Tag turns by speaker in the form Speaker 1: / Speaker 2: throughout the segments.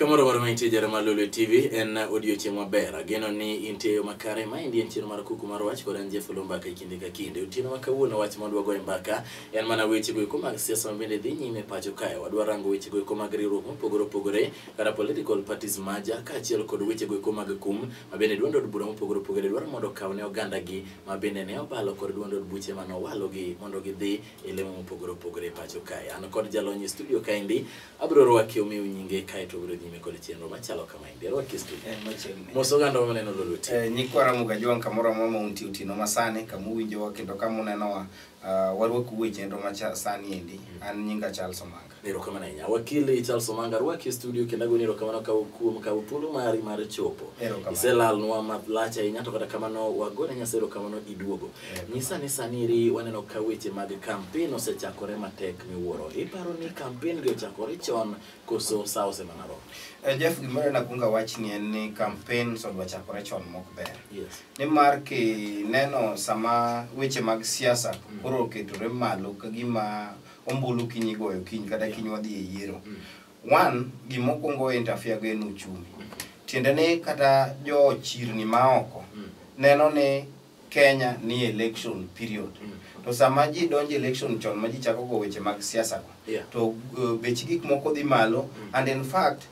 Speaker 1: Kamoro amora ma intie jara mar Lolwe TV en odiochieng' maber. Ageno ni intie e yo makare. Maendi en chenro mar kuku mar wach kod an Jeff Oloo Mbaka e kinde ka kinde. Otieno ma kawuono wach ma wadwa goyo mbaka en mana weche go eko mag siasa ma bende dhi nyime pacho kae. Wadwa rango weche go eko mag riwruok mopogore opogore kata political parties maja kaachiel kod weche go eko mag kum ma bende duond od bura mopogore opogore dwaro mondo okaw ne oganda gi ma bende ne obalo kod duond od buche mane owalogi mondo gidhi e lemo mopogore opogore e pacho kae. An kod jalony e studio kaendi abiro rwaki omiu nyinge kaeto obiro nyime kod chenro machalo kamaendi. Arwaki e studio.
Speaker 2: Machiegni.
Speaker 1: Mos oganda maneno Lolwe TV.
Speaker 2: Nyikwa Ramogi Ajwang' kamoro amora ma untie otieno masani, kama uwinjowa kendo kama unenowa, warwakou e chenro ma sani endi. An nyinga Charles Omanga.
Speaker 1: Erokamano ahinya. Wakili Charles Omanga arwaki e studio kendo agoni erokamano kuom kawo thuolo mari mar chopo.
Speaker 2: Erokamano.
Speaker 1: Iselalnwa malach ahinya to kata kamano wagone Nyasaye erokamano iduogo. Nyisa ni sani eri waneno ka weche mag campaign osechakore matek miwuoro. Iparo ni campaign gi ochakore chon koso sa osemana romo?
Speaker 2: Jeff, gimoro nakwongo awachni en ni campaigns odwa chakore chon mok ber.
Speaker 1: Yes.
Speaker 2: Nimar kineno sama weche mag siasa koro oketore malo ka gima ombulu kiny igoyo kiny kata kiny wadhi e yiero. One, gimokwongo interfere go en uchumi. Tiende ni kata jo chirni maoko neno ni Kenya ni election period. To sama ji donjo election chon ma ji chako go weche mag siasa go, to bech gik moko dhi malo and in fact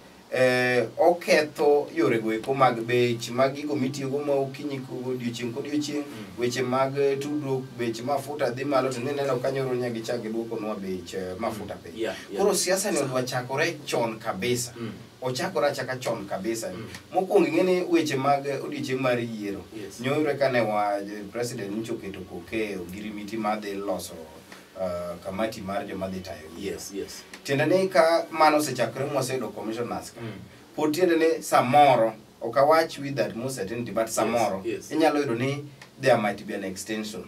Speaker 2: oketho yore go eko mag bech mag gigo mitiyogo ma okinyi odiochieng' kodiochieng', weche mag tudruok, bech mafuta dhi malo to nineno ka nyoro nya gichak giduokonwa bech mafuta piny. Koro siasa ni odwa chakore chon kabisa. Ochakore achaka chon kabisa. Mokwongo ing'e ni weche mag odiochieng' mar yiero. Nyoro kane wa president nyocha oketo koke ogirimiti madhi loso kamati mar joma dhi tayo yiero.
Speaker 1: Yes.
Speaker 2: Tiende ni ka mano osechakore mwaseyudo commissioners ka. Pod tiende ni samoro, ok awach with that most certainty, but samoro, inyalo yudo ni there might be an extension.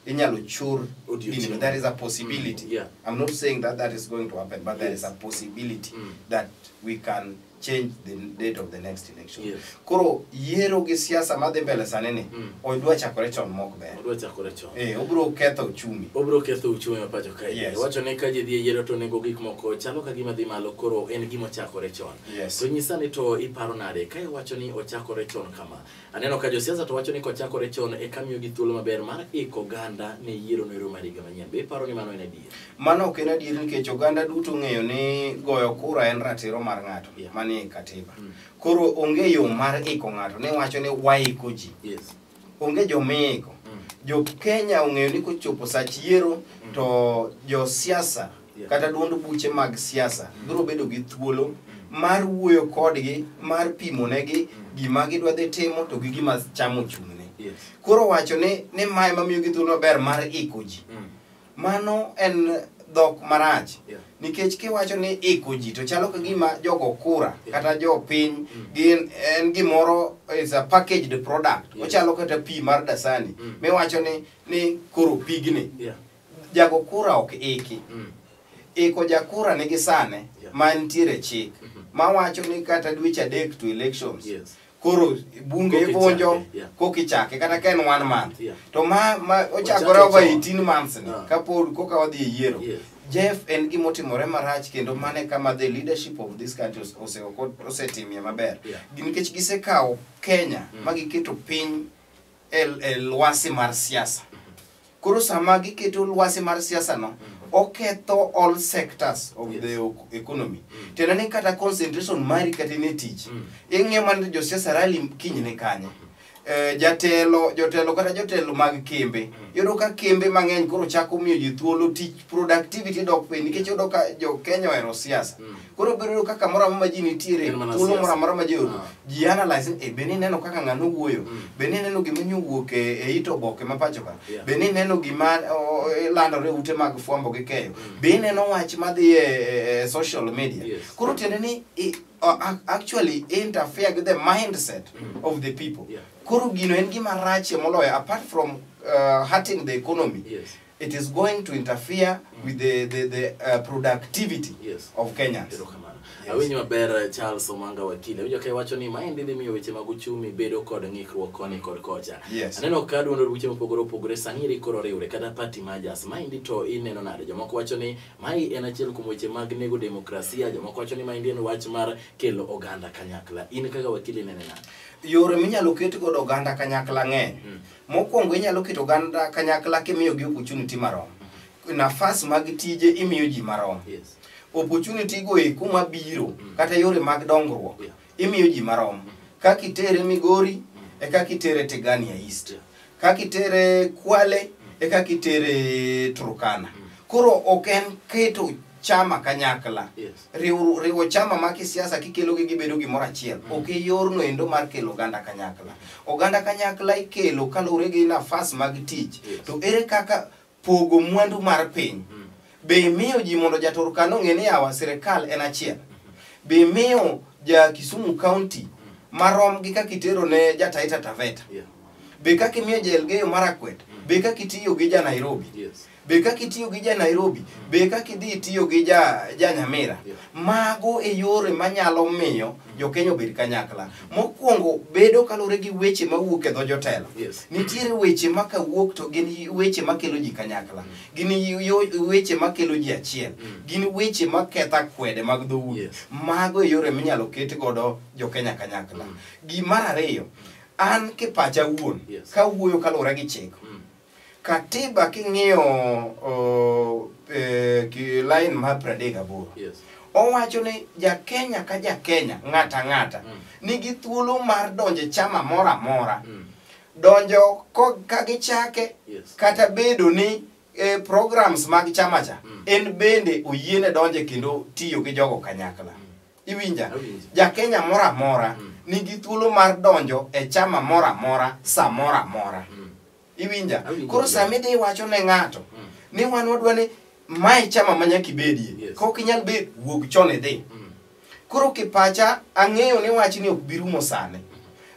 Speaker 2: Inyalo chur
Speaker 1: Odiochieng'.
Speaker 2: There is a possibility. I'm not saying that that is going to happen, but there is a possibility that we can change the date of the next election. Koro yiero gi siasa madhi mbele sani ni, odwa chakore chon mok ber.
Speaker 1: Odwa chakore chon.
Speaker 2: Obiro ketho uchumi.
Speaker 1: Obiro ketho uchumi ma pacho kae. Wacho ni ka ji dhi e yiero to nengo gik moko chalo ka gima dhi malo, koro en gima ochakore chon. To nyisa ni to iparo nade ka iwacho ni ochakore chon kama? Aneno ka josiasa to wacho ni kochakore chon eka miyo gi thuolo maber mar iko oganda ne yiero noero mar higa manyien. Be iparo ni mano en adier?
Speaker 2: Mano ok en adier nikech oganda duto ong'eyo ni goyo kura en ratiro mar ng'ato manie katiba. Koro onge yo mar iko ng'ato ni wacho ni waiko ji. Onge jomiiko. Jo Kenya ong'eyo ni kochopo sach yiero to josiasa kata duond buche mag siasa biro bedo gi thuolo mar wuoyo kodgi, mar pimonegi gima gidwa dhi timo to gi gima chamo chumne. Koro wacho ni mae mamiyo gi thuolo maber mar iko ji. Mano en dhok marach. Nikech kiwacho ni iko ji to chalo ka gima jogo kura kata jopiny gin en gimoro is a packaged product. Ochalo kata pi mar dasani. Miwacho ni koro pigni. Jago kura ok iki. Iko jakura nigi sane ma nitiere chik mawacho ni kata dweche 3 to elections. Koro bunge
Speaker 1: Koki
Speaker 2: ivunjo
Speaker 1: chake,
Speaker 2: koki chake kata ka en 1 month. To ma ochakore
Speaker 1: Ochake
Speaker 2: over
Speaker 1: chon.
Speaker 2: 18 months ni, kapod koka wadhi e yiero. Jeff, en gima otimore marach kendo mane kama the leadership of this country osetimie maber. Nikech gisekawo Kenya ma giketo piny e lwasi mar siasa. Koro sama giketo lwasi mar siasa no, oketho all sectors of the economy. Tiende ni kata concentration mari kata in e tich. Ing'iyo mana ni josiasa rally kiny ni kanye. Jotelo kata jotelo mag kembe. Iyudo ka kembe mang'eny koro chako miyo ji thuolo tich, productivity dok piny nikech iyudo ka jo Kenya ohero siasa. Koro ibiro yudo ka kamoro amora ma ji nitiere,
Speaker 1: En mana
Speaker 2: thuolo
Speaker 1: siasa.
Speaker 2: moro amora ma ji oyudo, ji analyze ni, be nineno kaka ng'ano wuoyo? Be nineno gima nyo owuok e it oboke ma pacho ka? Be nineno gima, landore e ute mag fwambo gi keyo? Be ineno wach madhi e social media? Koro tiende ni, actually interfere with the mindset of the people. Koro gino en gima rachie moloyo, apart from hurting the economy. It is going to interfere with the productivity of Kenyans.
Speaker 1: Erokamano. Awinjo maber Charles Omanga wakili. Awinjo ka iwacho ni maendi dhi miyo weche mag uchumi bedo kod ng'ikruok koni kod kocha.
Speaker 2: Yes.
Speaker 1: Aneno ka duond od buche mopogore opogore sani eri koro riwre kata party mergers. Maendi to ineno nade? Jomoko wacho ni mae en achiel kuom weche mag nego demokrasia, jomoko wacho ni maendi en wach mar kelo oganda kanyakla. In kaka wakili inene nade?
Speaker 2: Yore minyalo ket godo oganda kanyakla ng'eny. Mokwongo inyalo keto oganda kanyakla kimiyogi opportunity marom. Nafas mag tije imiyo ji marom.
Speaker 1: Yes.
Speaker 2: Opportunity go eko mabiro kata yore mag dongruok imiyo ji marom. Kaka itere Migori e kaka itere Tigania East. Kaka itere Kwale e kaka itere Turkana. Koro ok en keto chama kanyakla.
Speaker 1: Yes.
Speaker 2: Riwo chama ma kisiasa kikelogi gibedo gimoro achiel. Ok e yorno endo mar kelo oganda kanyakla. Oganda kanyakla ikelo kaluwore gi nafas mag tich.
Speaker 1: Yes.
Speaker 2: To ere kaka pogo mwandu mar piny? Be imiyo ji mondo ja Turkana ong'e ni yawa sirikal en achiel? Be imiyo ja Kisumu County marom gi kaka itero ne ja Taita Taveta?
Speaker 1: Yeah.
Speaker 2: Be kaka imiyo ja Elgeyo Marakwet? Be kaka itiyo gi ja Nairobi?
Speaker 1: Yes.
Speaker 2: Be kaka itiyo gi ja Nairobi? Be kaka idhi itiyo gi ja Nyamira?
Speaker 1: Yeah.
Speaker 2: Mago e yore manyalo miyo jo-Kenya obed kanyakla. Mokwongo bedo kaluwore gi weche mawuok e dho jotelo.
Speaker 1: Yes.
Speaker 2: Nitiere weche ma kawuok to gin weche makelo ji kanyakla. Gin weche makelo ji achiel. Gin weche maketho akwede mag dhoudi.
Speaker 1: Yes.
Speaker 2: Mago e yore minyalo ket godo jo-Kenya kanyakla. Gimar ariyo, an kipacha wuon,
Speaker 1: Yes.
Speaker 2: kawuoyo kaluwore gi chik. Katiba king'iyo line mar 38.
Speaker 1: Yes.
Speaker 2: Owacho ni ja-Kenya ka ja-Kenya, ng'ata ng'ata, nigi thuolo mar donjo e chama moro amora. Donjo ka gichake,
Speaker 1: Yes.
Speaker 2: kata bedo ni programs mag chama cha, en bende oyiene donje kendo tiyo gi jogo kanyakla. Iwinja?
Speaker 1: Awinjo.
Speaker 2: Ja-Kenya moro amora nigi thuolo mar donjo e chama moro amora, sa moro amora. Iwinja?
Speaker 1: Awinjo.
Speaker 2: Koro sama idhi iwacho ne ng'ato ni wan wadwa ni mae chama ma nyaka ibedie.
Speaker 1: Yes.
Speaker 2: Ka ok inyal bet, wuog chon idhi. Koro kipacha ang'eyo ni wachni ok bi rumo sani.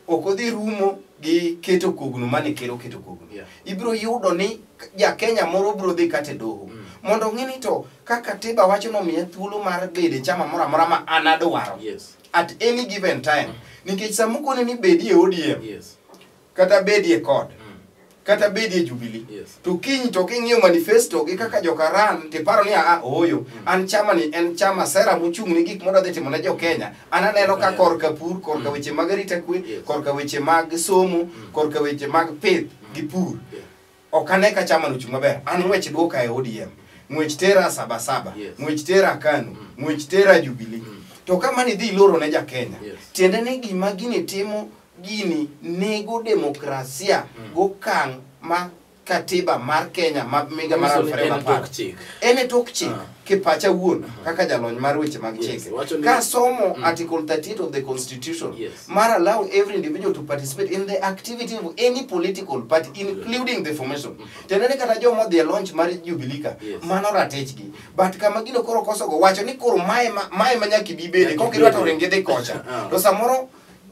Speaker 2: Ok odhi rumo gi keto kogno mane ker oketo kogno.
Speaker 1: Yeah.
Speaker 2: Ibiro yudo ni ja-Kenya moro biro dhi kata e doho. Mondo ong'e ni to ka katiba wacho ni omiya thuolo mar bedo e chama moro amora ma an adwaro.
Speaker 1: Yes.
Speaker 2: At any given time. Nikech sama okone ni bedie ODM,
Speaker 1: Yes.
Speaker 2: kata bedie CORD, kata bedie Jubilee.
Speaker 1: Yes.
Speaker 2: To kiny to king'iyo manifesto gi kaka joka ran tiparo ni aa ooyo, an chama ni en chama sera mochung' ni gik modwa dhi timo ne jo Kenya. An aneno ka korka pur, korka weche mag arita kwe,
Speaker 1: Yes.
Speaker 2: korka weche mag somo, korka weche mag pith gi pur.
Speaker 1: Yeah.
Speaker 2: Ok ane ka chama no ochung' maber. An ng'wech duoka e ODM. Ng'wech tera Sabasaba,
Speaker 1: Yes.
Speaker 2: ng'wech tera KANU, ng'wech tera Jubilee. To kama ni dhi iloro ne ja Kenya.
Speaker 1: Yes.
Speaker 2: Tiende ni gima gini timo gini nego demokrasia gokang' ma katiba mar Kenya ma miga mar
Speaker 1: Manyiso ni
Speaker 2: aluf ariyo
Speaker 1: en
Speaker 2: gapar.
Speaker 1: tok chik.
Speaker 2: En e tok chik kipacha wuon kaka jalony mar weche mag
Speaker 1: Yes,
Speaker 2: chike.
Speaker 1: wacho ni-
Speaker 2: Kasomo Article 38 of the Constitution
Speaker 1: Yes.
Speaker 2: mar allow every individual to participate in the activity of any political party including the formation. Tiende ni kata joma odhi e launch mar Jubilee ka,
Speaker 1: Yes.
Speaker 2: mano ratichgi. But kama gino koro kosogo wacho ni koro mae ma nyaka ibi bede,
Speaker 1: Nyaka
Speaker 2: kok idwa to
Speaker 1: ibede.
Speaker 2: ringi dhi kocha. To samoro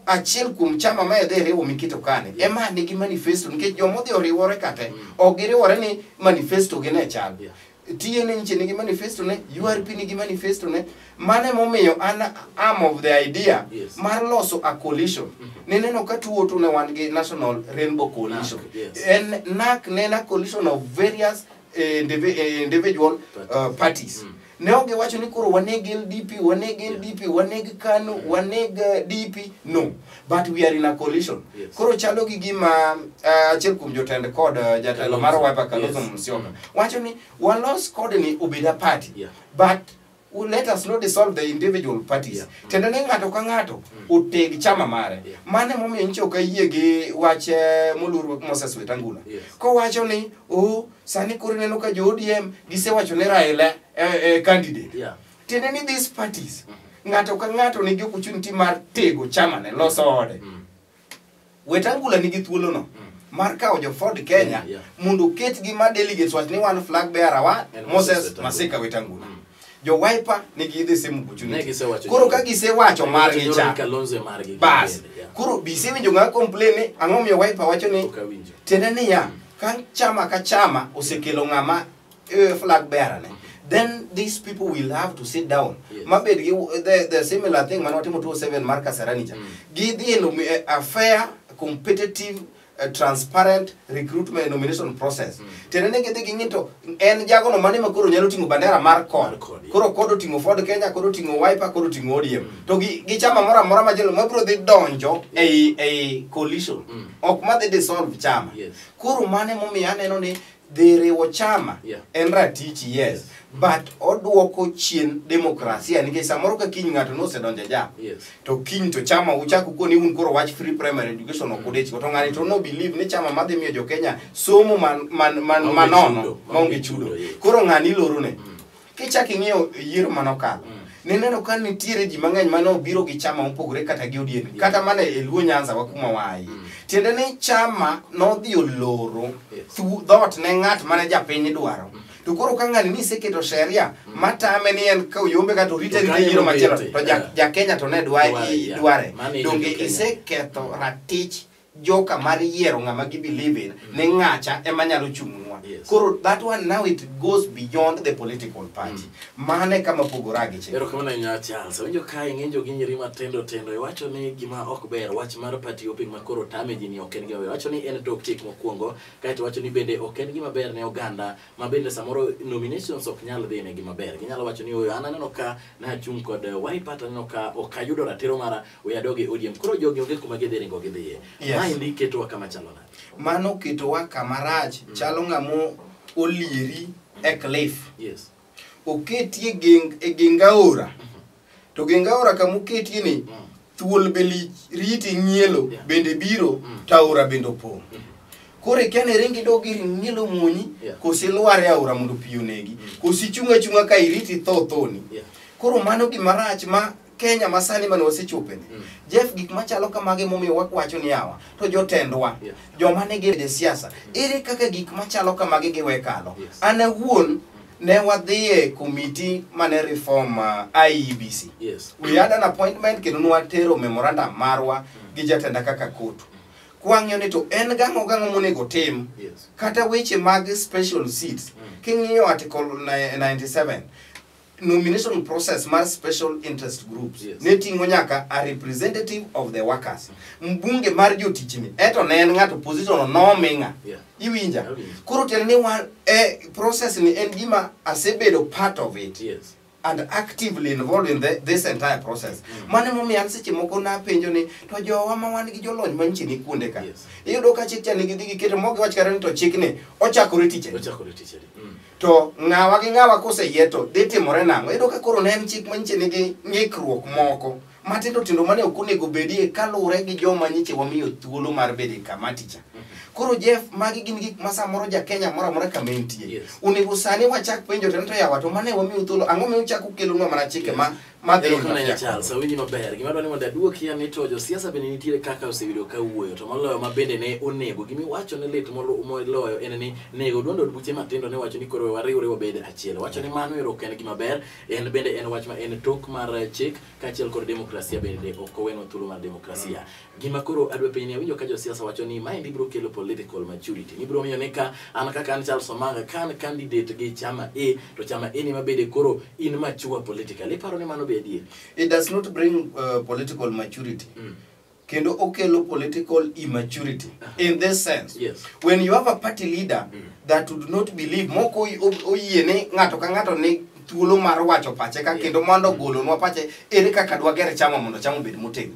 Speaker 2: achiel kuom chama ma idhi riwo miketo kane ema nigi manifesto nikech joma odhi oriwore kate ok giriwore ni manifesto gi ne chal.
Speaker 1: Yeah.
Speaker 2: TNA nyiche nigi manifesto ne, URP nigi manifesto ne. Mano emomiyo an am of the idea
Speaker 1: Yes.
Speaker 2: mar loso a coalition. Nineno ka tuo to ne wan gi National Rainbow Coalition.
Speaker 1: NAC, yes.
Speaker 2: En NAC ne en a coalition of various individual parties. Ne ok giwacho ni koro waneg LDP, waneg LDP, waneg KANU, waneg DP. No. But we are in a coalition.
Speaker 1: Yes.
Speaker 2: Koro chalo gi gima achiel kuom jotend kod jatelo mar Wiper Kalonzo
Speaker 1: Yes.
Speaker 2: Musyoka wacho ni walos kod ni obed a party.
Speaker 1: Yeah.
Speaker 2: But let us not dissolve the individual parties.
Speaker 1: Yeah.
Speaker 2: Tiende ni ng'ato ka ng'ato oteg chama mare.
Speaker 1: Yeah.
Speaker 2: Mano emomiyo nyicha ok ayie gi wach moluor Moses Wetangula.
Speaker 1: Yes.
Speaker 2: Kowacho ni oh sani koro ineno ka jo ODM gisewacho ni Raila candidate.
Speaker 1: Yeah.
Speaker 2: Tiende ni these parties ng'ato ka ng'ato nigi opportunity mar tego chama ne loso ode. Wetangula nigi thuolono mar kawo jo Ford Kenya
Speaker 1: Yeah.
Speaker 2: mondo oketgi ma delegates wach ni wan flag bearer wa
Speaker 1: En Moses
Speaker 2: Moses
Speaker 1: Wetangula.
Speaker 2: Masika Wetangula. Jo Wiper nigi the same
Speaker 1: Ne
Speaker 2: opportunity.
Speaker 1: gisewacho
Speaker 2: Koro
Speaker 1: nyoro.
Speaker 2: ka gisewacho margi
Speaker 1: Nyoro
Speaker 2: cha
Speaker 1: ni Kalonzo e margi.
Speaker 2: bas
Speaker 1: bende, yeah.
Speaker 2: koro bisewinjo ng'a complain ni ang'o miyo Wiper wacho ni
Speaker 1: Ok awinjo.
Speaker 2: tiende niya ka chama ka chama osekelo ng'ama flag bearer ne Then these people will have to sit down.
Speaker 1: Yes.
Speaker 2: Mabed gi the similar thing mane watimo 2007 mar Kasarani cha. Gidhi e a fair, competitive, transparent recruitment and nomination process. Tiende ni gidhi ging'i to en jagono mane ma koro nyalo ting'o bandera mar CORD.
Speaker 1: Mar CORD, yeah.
Speaker 2: Koro CORD oting'o Ford Kenya, CORD oting'o Wiper, CORD oting'o ODM. To gi chama moro amora machielo mabiro dhi donjo ei coalition. Ok madhi dissolve chama.
Speaker 1: Yes.
Speaker 2: Koro mane momiyo aneno ni dhi riwo chama en ratichi, yes. But oduoko chien demokrasia nikech samoro ka kiny ng'ato nosedonjo e jam.
Speaker 1: Yes.
Speaker 2: To kiny to chama uchak ukoni un koro wach free primary education ok udich go. To ng'ani to no believe ni chama madhi miyo jo Kenya somo man
Speaker 1: Maonge
Speaker 2: manono,
Speaker 1: chudo,
Speaker 2: maonge chudo.
Speaker 1: Yes.
Speaker 2: Koro ng'ani ilorone. Kichak ing'iyo yiero manokalo. Nineno ka nitiere ji mang'eny mane obiro gi chama mopogore kata gi ODM. Kata mana e Luo Nyanza wa kuma waaye. Tiende ni chama nodhi oloro dhoot ne ng'at mane japiny dwaro. To koro ka ng'ani ni iseketo sheria matame ni en ka oyombe kata orite
Speaker 1: To
Speaker 2: rite
Speaker 1: kanyo
Speaker 2: yiero machielo,
Speaker 1: mobete,
Speaker 2: to ja Kenya to ne
Speaker 1: Dware,
Speaker 2: dware.
Speaker 1: Mano e
Speaker 2: Donge
Speaker 1: jo Kenya.
Speaker 2: iseketho ratich joka mar yiero ng'ama gi believe in ni ng'acha ema nyalo chung'nwa.
Speaker 1: Yes.
Speaker 2: Koro that one now it goes beyond the political party. Mane kama pogora gi chik.
Speaker 1: Erokamano ahinya Charles. Awinjo ka ing'injo gi nyiri matindo tindo. Iwacho ni gima ok ber, wach mar party hopping ma koro tame ji ni ok en gima ber. Iwacho ni en tok chik mokwongo, kaeto iwacho ni bende ok en gima ber ne oganda ma bende samoro nominations ok nyal dhi negi maber. Ginyalo wacho ni oyo an aneno ka nachung' kod Wiper to aneno ka ok ayudo ratiro mara, we adog e ODM. Koro jogi onge kuma gidhi ringo gidhiye.
Speaker 2: Yes.
Speaker 1: Maendi ketowa kama chalo nade?
Speaker 2: Mano ketowa kama rach, chalo ng'amo olieri e cliff.
Speaker 1: Yes.
Speaker 2: Oketie e geng aora. To geng aora kama oketie ni, thuol be lich riti ng'ielo bende biro to aora bende opong'. Koro ikia ni ringi dog ir ng'ielo muonyi, koso ilwar e aora mondo pi onegi, koso ichung' achung'a ka iriti tho thoni. Koro mano gima rach ma Kenya masani mane wasechopeni. Jeff, gik machalo kamagi momiyo wakwacho ni yawa to jotendwa, joma nigi e siasa, ere kaka gik machalo kamagi giwe kalo?
Speaker 1: Yes.
Speaker 2: An awuon ne wadhi e committee mane reform IEBC.
Speaker 1: Yes.
Speaker 2: We had an appointment kendo nwatero memorandum marwa gi jatenda kaka kotu. Kwang'iyo ni to en gang'o gang'o monego tim.
Speaker 1: Yes.
Speaker 2: Kata weche mag special seats. King'iyo article 97, nomination process mar special interest groups
Speaker 1: Yes.
Speaker 2: ne ting'o nyaka a representative of the workers. Mbunge mar jotichni, eto ne en ng'ato position nomi ng'a.
Speaker 1: Yeah.
Speaker 2: Iwinja?
Speaker 1: Awinjo.
Speaker 2: Koro tiende ni wan process ni en gima asebedo part of it.
Speaker 1: Yes.
Speaker 2: And actively involved in this entire process. Mano emomiyo an seche moko napenjo ni to jowa ma wan gi jolony mantie ni kuonde ka.
Speaker 1: Yes.
Speaker 2: Iyudo ka chik cha nigi dhi giketo mok giwach kata ni to chikni ochakore tich adi.
Speaker 1: Ochakore tich adi.
Speaker 2: To ng'awa gi ng'awa koseyie to dhi timore nang'o? Iyudo ka koro ne en chik manyiche nigi ng'ikruok moko matindo tindo mane ok onego bedie kaluwore gi joma nyiche wamiyo thuolo mar bedo e kamati cha. Koro Jeff, magi gin gik ma samoro ja Kenya moro amora kama entie.
Speaker 1: Yes.
Speaker 2: Onego sani wachak penjo to yawa to mane wamiyo thuolo, ang'o miyo uchako ukelonwa mana chike ma dhi
Speaker 1: Erokamano ahinya
Speaker 2: interfere
Speaker 1: Charles, awinji maber. Gima adwaro ni mondo aduoki en ni to josiasa bende nitiere kaka oseyudo ka wuoyo, to moloyo ma bende ne onego. Gimiwacho ni lit moloyo en ni nego duond od buche matindo ne wacho ni koro we wariwre wabed achiel. Wacho ni mano ero ok en gima ber, en bende en wach ma en tok mar chik kaachiel kod demokrasia bende ok owenwa thuolo mar demokrasia. Gima koro adwa penji ni awinjo ka josiasa wacho ni maendi biro kelo political maturity. Ni biro miyo ni ka an kaka an Charles Omanga, ka an candidate gi chama A, to chama A ni mabende koro in mature politically. Iparo ni mano be adier?
Speaker 2: It does not bring political maturity. Kendo okelo political immaturity in this sense.
Speaker 1: Yes.
Speaker 2: When you have a party leader that would not believe, moko oyie ni ng'ato ka ng'ato ni thuolo mar wacho pache ka kendo mondo golonwa pache, ere kaka dwager chama mondo chama obed motegno.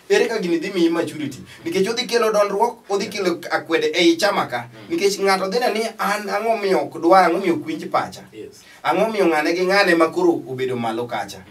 Speaker 2: Ere kaka gini dhi miyi maturity? Nikech odhi kelo dondruok, odhi kelo akwede ei chama ka. Nikech ng'ato dhi neno ni an ang'o miyo ok dwar, ang'o miyo ok winj pacha.
Speaker 1: Yes.
Speaker 2: Ang'o miyo ng'ane gi ng'ane ma koro obedo malo kacha.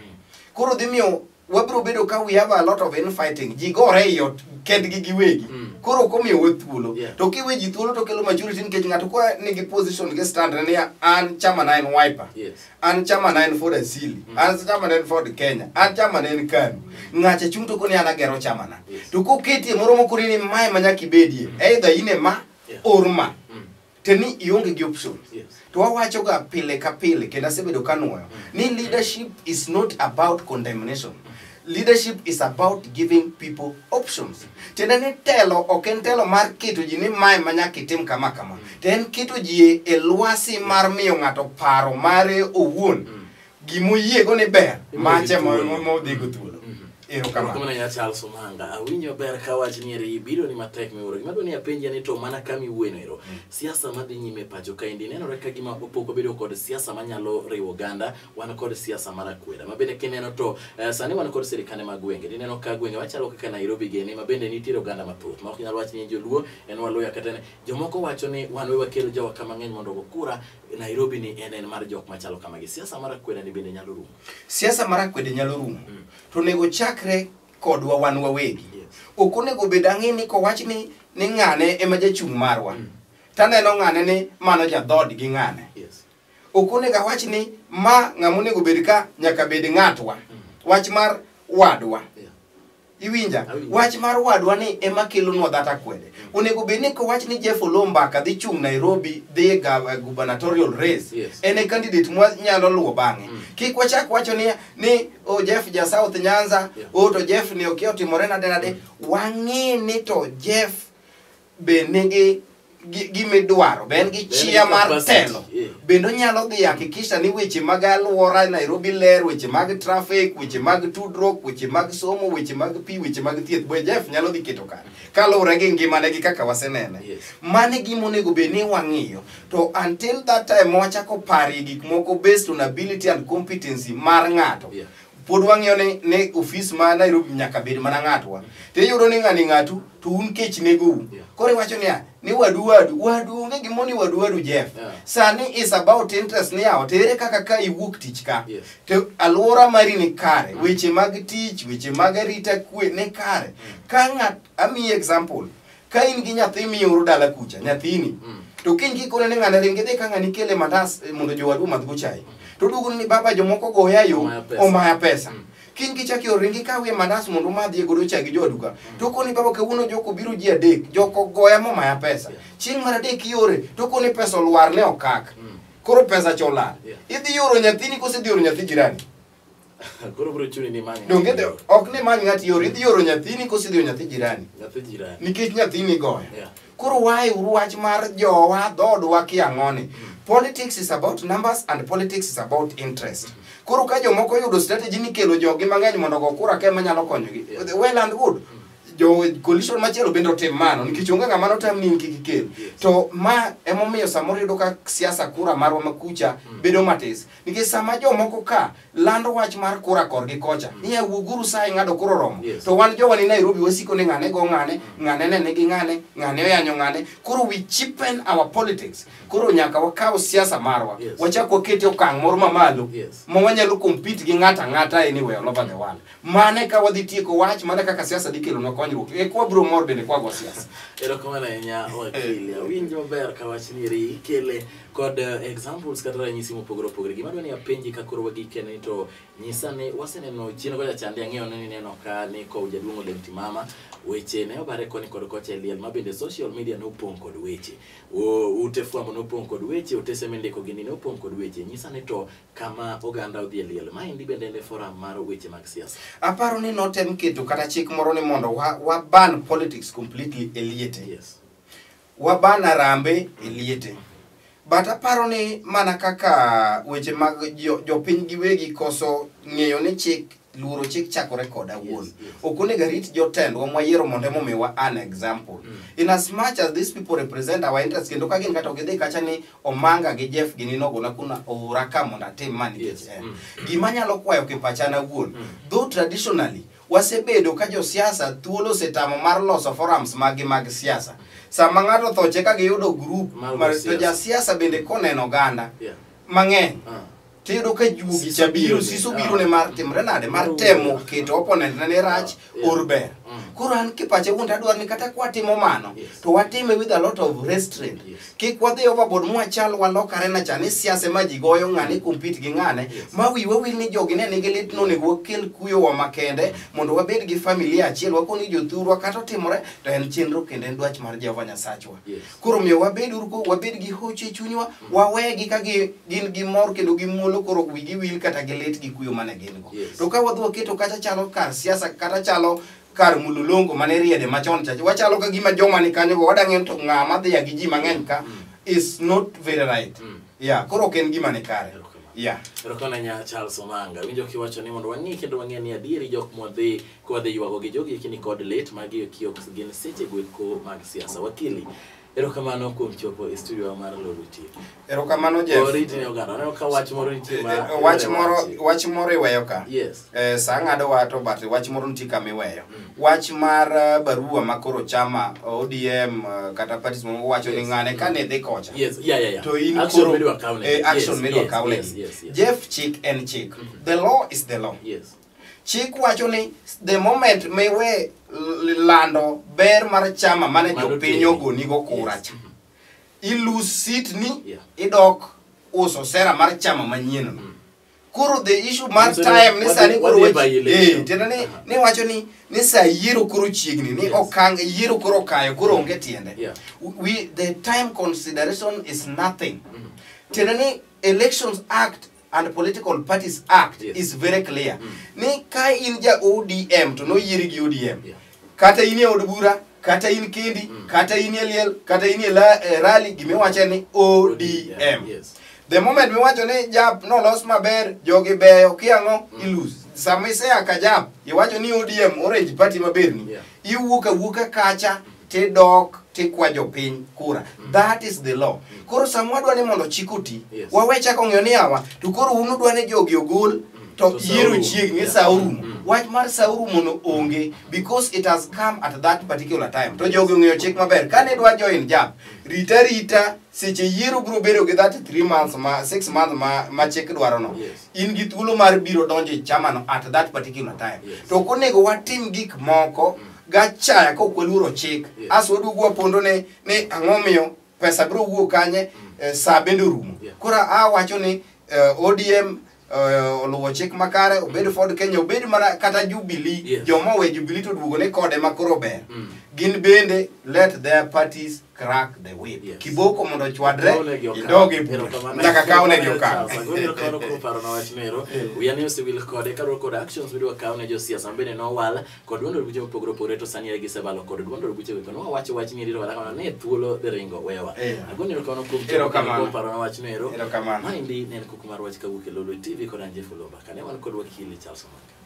Speaker 2: Koro dhi miyo wabiro bedo ka we have a lot of infighting. Ji gore ei ot kendgi giwegi. Koro ok omiyowa thuolo.
Speaker 1: Yeah.
Speaker 2: To kiwe ji thuolo to kelo maturity nikech ng'ato ka nigi position gi stand ni an chama na en Wiper.
Speaker 1: Yes.
Speaker 2: An chama na en Ford Asili. An chama na en Ford Kenya. An chama na en KANU. Ng'acha chung' to koni an agero chama na.
Speaker 1: Yes.
Speaker 2: To koketie moro mokoni ni mae ma nyaka ibedie. Either in e ma or ma. To ni ionge gi options.
Speaker 1: Yes.
Speaker 2: To wawacho ga pile ka pile kendo asebedo ka nuoyo ni leadership is not about condemnation. Leadership is about giving people options. Tiende ni telo ok en telo mar keto ji ni mae ma nyaka itim kama kama. To en keto ji e lwasi mar miyo ng'ato paro mare owuon. Gimoyiego ni ber, mache modhigo thuolo. Erokamano
Speaker 1: ya Charles Omanga. Awinjo ber ka wach ni eri biro ni matek miwuoro. Gima dwa ni apenji ni to mana kama iwuoyeno ero. Siasa madhi nyime pacho kaendi nenore ka gima pok obedo kod siasa manyalo riwo oganda, wan kod siasa mar akweda. Ma bende kineno to sani wan kod sirikande mag gwenge. Ineno ka gwenge machalo kaka Nairobi gini ma bende nitiere oganda mathoth. Ma ok nyal wach ni joluo en waluya kata en jomoko wacho ni wan we wakel jowa ka mang'eny mondo ogo kura. Nairobi ni en mar jok machalo kamagi. Siasa mar akweda ni bende nyalo rumo.
Speaker 2: Siasa mar akwede nyalo rumo. To onego chakre kodwa wan wawegi. Ok onego bed ang'e ni kowach ni ng'ane ema jachung' marwa. Taneno ng'ane ni mano jadhod gi ng'ane. Ok onego awach ni ma ng'ama onego bed ka nyaka bed ng'atwa. Wach mar wadwa. Iwinja? Wach mar wadwa ni ema kelonwa dhata akwede. Onego bed ni kowach ni Jeff Oloo Mbaka dhi chung' Nairobi dhi e gubernatorial race. En e candidate mwanyalo luwo bang'e. Kik wachak wacho ni oh Jeff ja South Nyanza, oh to Jeff ni okia otimore nade nade. Wang'e ni to Jeff be nigi gimidwaro, be en gi chia mar telo. Bende onyalo dhi hakikisha ni weche mag alwora Nairobi ler, weche mag traffic, weche mag tudruok, weche mag somo, weche mag pi, weche mag thieth. Be Jeff nyalo dhi keto kare kaluwore gi ngimane gi kaka wasenene. Mano e gima onego bed ni wang'iyo. To until that time wachako parie gik moko based on ability and competency mar ng'ato. Pod wang'iyo ni ofis ma Nairobi nyaka bed mana ng'atwa. To iyudo ni ng'ani ng'atu to un kech negou. Koro iwacho niya, ni wadu wadu, wadu onge gimoro ni wadu wadu Jeff. Sani is about interest ni yawa, to ere kaka ka iwuok tich ka. To alwora mari ni kare, weche mag tich, weche mag arita kwe ni kare. Ka ng'at, amiyi example, ka in gi nyathi mioro dala kucha, nyathini, to kiny kikone ni ng'ane ringi dhi ka ng'ani kele mandas mondo jowadu omadh go chai. To duogo ni baba jomoko goya yo, omaya pesa. Kiny kichako ioro ringi kawie mandas mondo umadhie godo chai gi jowadu ka. To koni baba kawuono joko biro ji adek, joko goya momaya pesa. Chieng' mar adek iore, to koni pesa olwar ne okak. Koro pesa cha olal. Idhi oro nyathini kose idhi oro nyathi jirani?
Speaker 1: Koro biro chuni ni many.
Speaker 2: Donge ok ni many ng'ati ioro, idhi oro nyathini kose idhi oro nyathi jirani?
Speaker 1: Nyathi jirani.
Speaker 2: Nikech nyathini goyo. Koro wae uru wach mar jowa, dhoodwa kiang'oni. Politics is about numbers and politics is about interest. Koro ka jomoko yudo strategy ni kelo jogi mang'eny mondo ogo kura ka ema nyalo konyogi. Well and good. Jo coalition machielo bende otim mano nikech onge ng'ama notam ni in kik ikel. To ma emomiyo samoro iyudo ka siasa kura marwa makucha bedo matis. Nikech sama jomoko ka lando wach mar kura korgi kocha, ni ya wuoguru sa ing'ado kura oromo. To wan jowa ni Nairobi wasiko ni ng'ane go ng'ane, ng'ane nene gi ng'ane, ng'ane oyanyo ng'ane. Koro we cheapen our politics. Koro nyaka wakaw siasa marwa. Wachak wakete okang' moro mamalo. Ma wanyalo compete gi ng'ato ang'ata anywhere all over the world. Mane ka wadhi tieko wach, mane kaka siasa dhi kelonwa konyruok. E kwa biro mor bende kwa go siasa.
Speaker 1: Erokamano ahinya wakili. Awinjo maber ka wach ni eri ikele kod examples kata ranyisi mopogore opogore. Gima adwa ni apenji ka koro wagike ni to nyisa ni waseneno chien kocha chande ang'eyo ni nineno ka ni kow jaduong' Olem Timama weche ne obare koni kod kocha e liel ma bende social media nopong' kod weche. Ute fwambo nopong' kod weche, otese mindiko gini nopong' kod weche. Nyisa ni to kama oganda odhi e liel, maendi bende en e forum mar weche mag siasa.
Speaker 2: Aparo ni notem keto kata chik moro ni mondo wa ban politics completely e liete. Wa ban arambe e liete. But aparo ni mana kaka weche mag jopiny giwegi koso ng'eyo ni chik, luoro chik chakore koda wuon. Ok onego arit jotendwa mwayiero mondo emomiwa an example. In as much as these people represent our interests, kendo ka gin kata ok gidhi kacha ni Omanga gi Jeff gini nogona kuna oora ka mondo atim ma nikech en. Gima anyalo kwayo kipachana wuon, though traditionally wasebedo ka josiasa thuolo osetamo mar loso forums maggi mag siasa. Sama ng'ato otho ka giyudo group mar to jasiasa bende koneno oganda mang'eny tiyudo ka juogi cha biro, siso biro ne mar timre nade, mar temo keto opponent ne ni rach or ber. Koro an kipache wuon adwaro ni kata kwatimo mano to watime with a lot of restraint. Kik wadhi overboard mwachal walokare na cha ni siasa ma ji goyo ng'ane compete gi ng'ane ma wiwa wil ni jogi ne nigi lit no onego wakel kuyo wa makende mondo wabed gi familia achiel wakoni jothurwa kata otimore to en chenro kendo en dwach mar Jehova Nyasachwa. Koro miyo wabed uru wabed gi hocho e chunywa wawegi ka gin gi mor kendo gi muolo koro wigi wil kata gi lit gi kuyo mane gin go. To ka wadhi waketo kacha chalo kar siasa kata chalo kar mulolongo mane riede machon cha wachalo ka gima joma ni kanyo go wadang'e to ng'ama dhiya gi ji mang'eny ka is not very right. Yeah, koro ok en gima ni kare. Yeah.
Speaker 1: Erokamano nya Charles Omanga. Winjo kiwacho ni mondo wang'i kendo wang'e ni adieri jok mwadhi kwadhi ywago gi jogi eki ni kod lit magi eki ok gin seche goeko mag siasa. Wakili, erokamano kuom chopo e studio mar Lolwe TV.
Speaker 2: Erokamano Jeff.
Speaker 1: Oriti ne oganda. Aneno ka wach moro nitie ma
Speaker 2: wach moro iweyo ka.
Speaker 1: Yes.
Speaker 2: Sa ng'ado wato but wach moro nitie kama iweyo. Wach mar barua ma koro chama ODM kata parties moko wacho ni ng'ane kane dhi kocha.
Speaker 1: Yes, yeah.
Speaker 2: To in
Speaker 1: action
Speaker 2: koro
Speaker 1: midwa kawne.
Speaker 2: Action midwa kawne.
Speaker 1: Yes.
Speaker 2: Jeff, chik en chik. The law is the law.
Speaker 1: Yes.
Speaker 2: Chik wacho ni the moment miwe lando ber mar chama mane jopiny ogonigo kura cha. Ilose seat ni idok uso sera mar chama manyien no. Koro the issue mar time ni sani koro tiende ni wacho ni sa yiero koro chiegni ni okang' yiero koro kayo koro onge tiende. We the time consideration is nothing. Tiende ni Elections Act and Political Parties Act is very clear. Ni ka in ja ODM to noyieri gi ODM. Kata in e od bura, kata in kendi, kata in e liel, kata in e rally, gimiwacho ni ODM. The moment miwacho ni jap nolos maber, jogi beyo, kiang'o, ilose. Sama isea ka jap, iwacho ni ODM Orange Party maberni. Iwuok awuoka kacha, tidok, tikwa jopiny kura. That is the law. Koro sama wadwa ni mondo chik oti, wawe chako ng'eyo ni yawa, to koro un udwa ni jogi ogol, to yiero chiegni sa orumo. Wach mar sa orumo no onge because it has come at that particular time. To jogi ong'eyo chik maber. Kane dwa join jap, rita rita seche yiero biro bedo gi that 3 months ma 6 months ma chik dwaro no. In gi thuolo mar biro donjo e chama no at that particular time. To ok onego watim gik moko gachaya ka ok waluoro chik. As waduogo wapondo ne ni ang'o miyo pesa biro wuok kanye, sa bende orumo. Koro awacho ni ODM oluwo chik makare, obed Ford Kenya, obed mana kata Jubilee, joma owe Jubilee to duogo ne kode ma koro ber. Gin bende let their parties crack the whip. Kiboko mondo ochwadre, idog e bura. Nyaka kawnegi okang'.
Speaker 1: Erokamano kuom paro na wach noero. Wiya ne osewil kode kaluwore kod actions midwa kaw ne josiasa mabende nowal kod duond od buche mopogore opogore to sani gisebalo kod duond od buche go. Nwawacho wach ni ero kata ne thuolo dhi ringo wewa. Agoni erokamano kuom kuom paro na wach noero.
Speaker 2: Erokamano.
Speaker 1: Maendi ne en kuku mar wach kawuok e Lolwe TV kod an Jeff Oloo Mbaka. Ne wan kod wakili Charles Omanga.